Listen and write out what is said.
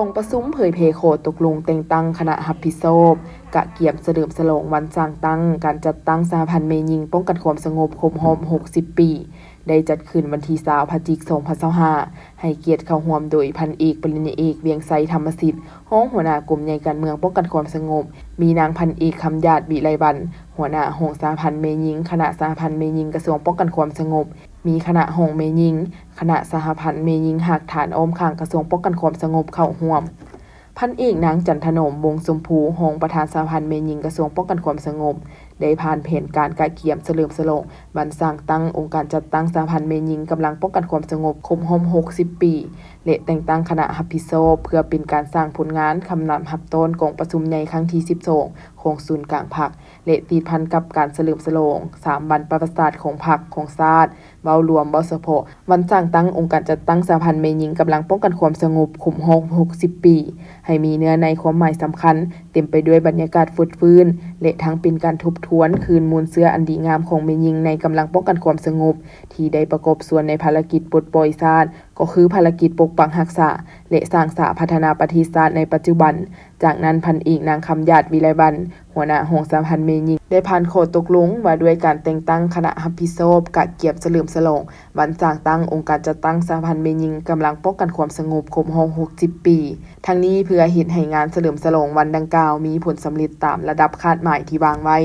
ກອງປະຊຸມເຜີຍແຜ່ຂໍ້ຕົກລົງແຕ່ງຕັ້ງຄະນະຮັບຜິດຊອບ ກະກຽມສະເຫຼີມສະຫຼອງວັນສ້າງຕັ້ງການຈັດຕັ້ງສະຫະພັນແມ່ຍິງປ້ອງກັນຄວາມສະຫງົບຄົບຮອບຫົກສິບປີ ໄດ້ຈັດຂຶ້ນວັນທີຊາວ ພະຈິກ ສອງພັນຊາວຫ້າ ໃຫ້ກຽດເຂົ້າຮ່ວມໂດຍພັນເອກ ປະລິນຍາເອກ ວຽງໄຊ ທຳມະສິດ ຮອງຫົວໜ້າກົມໃຫຍ່ການເມືອງປ້ອງກັນຄວາມສະຫງົບ, ມີນາງພັນເອກ ຄຳຢາດ ວິໄລວັນ ຫົວໜ້າຫ້ອງສະຫະພັນແມ່ຍິງ ຄະນະສະຫະພັນແມ່ຍິງກະຊວງປ້ອງກັນຄວາມສະຫງົບ, ມີຄະນະຮອງແມ່ຍິງ ຄະນະສະຫະພັນແມ່ຍິງຮາກຖານອ້ອມຂ້າງກະຊວງປ້ອງກັນຄວາມສະຫງົບເຂົ້າຮ່ວມ. ພັນເອກ ນາງ ຈັນທະໜອມ ວົງຊົມພູ ຮອງປະທານສະຫະພັນແມ່ຍິງກະຊວງປ້ອງກັນຄວາມສະຫງົບ ໄດ້ຜ່ານແຜນການກະກຽມສະເຫຼີມສະຫຼອງວັນສ້າງຕັ້ງອົງການຈັດຕັ້ງສະຫະພັນແມ່ຍິງກຳລັງປ້ອງກັນຄວາມສະຫງົບຄົບຮອບຫົກສິບປີ ແລະ ແຕ່ງຕັ້ງຄະນະຮັບຜິດຊອບ ເພື່ອເປັນການສ້າງຜົນງານຄຳນັບຮັບຕ້ອນກອງປະຊຸມໃຫຍ່ຄັ້ງທີສິບສອງ ຂອງສູນກາງພັກ ແລະ ຕິດພັນກັບການສະເຫຼີມສະຫຼອງສາມວັນປະຫວັດສາດຂອງພັກ, ຂອງຊາດ, ເວົ້າລວມ, ເວົ້າສະເພາະ ວັນສ້າງຕັ້ງອົງການຈັດຕັ້ງສະຫະພັນແມ່ຍິງກຳລັງປ້ອງກັນຄວາມສະຫງົບຄົບຮອບຫົກສິບປີ ໃຫ້ມີເນື້ອໃນຄວາມໝາຍສຳຄັນ, ເຕັມໄປດ້ວຍບັນຍາກາດຟົດຟື້ນ ແລະ ທັງເປັນການທົບທວນຄືນມູນເຊື້ອອັນດີງາມຂອງແມ່ຍິງໃນກຳລັງປ້ອງກັນຄວາມສະຫງົບ ທີ່ໄດ້ປະກອບສ່ວນໃນພາລະກິດປົດປ່ອຍຊາດ, ກໍຄືພາລະກິດປົກປັກຮັກສາ ແລະ ສ້າງສາພັດທະນາປະເທດຊາດໃນປັດຈຸບັນ. ຈາກນັ້ນ ພັນເອກ ນາງ ຄຳຢາດ ວິໄລວັນ ຫົວໜ້າຫ້ອງສະຫະພັນແມ່ຍິງ ໄດ້ຜ່ານຂໍ້ຕົກລົງວ່າດ້ວຍການແຕ່ງຕັ້ງຄະນະຮັບຜິດຊອບກະກຽມສະເຫຼີມສະຫຼອງວັນສ້າງຕັ້ງອົງການຈັດຕັ້ງສະຫະພັນແມ່ຍິງກຳລັງປ້ອງກັນຄວາມສະຫງົບຄົບຮອບຫົກສິບປີ. ທັງນີ້ເພື່ອເຮັດໃຫ້ງານສະເຫຼີມສະຫຼອງວັນດັ່ງກ່າວມີຜົນສຳເລັດຕາມລະດັບຄາດໝາຍທີ່ວາງໄວ້.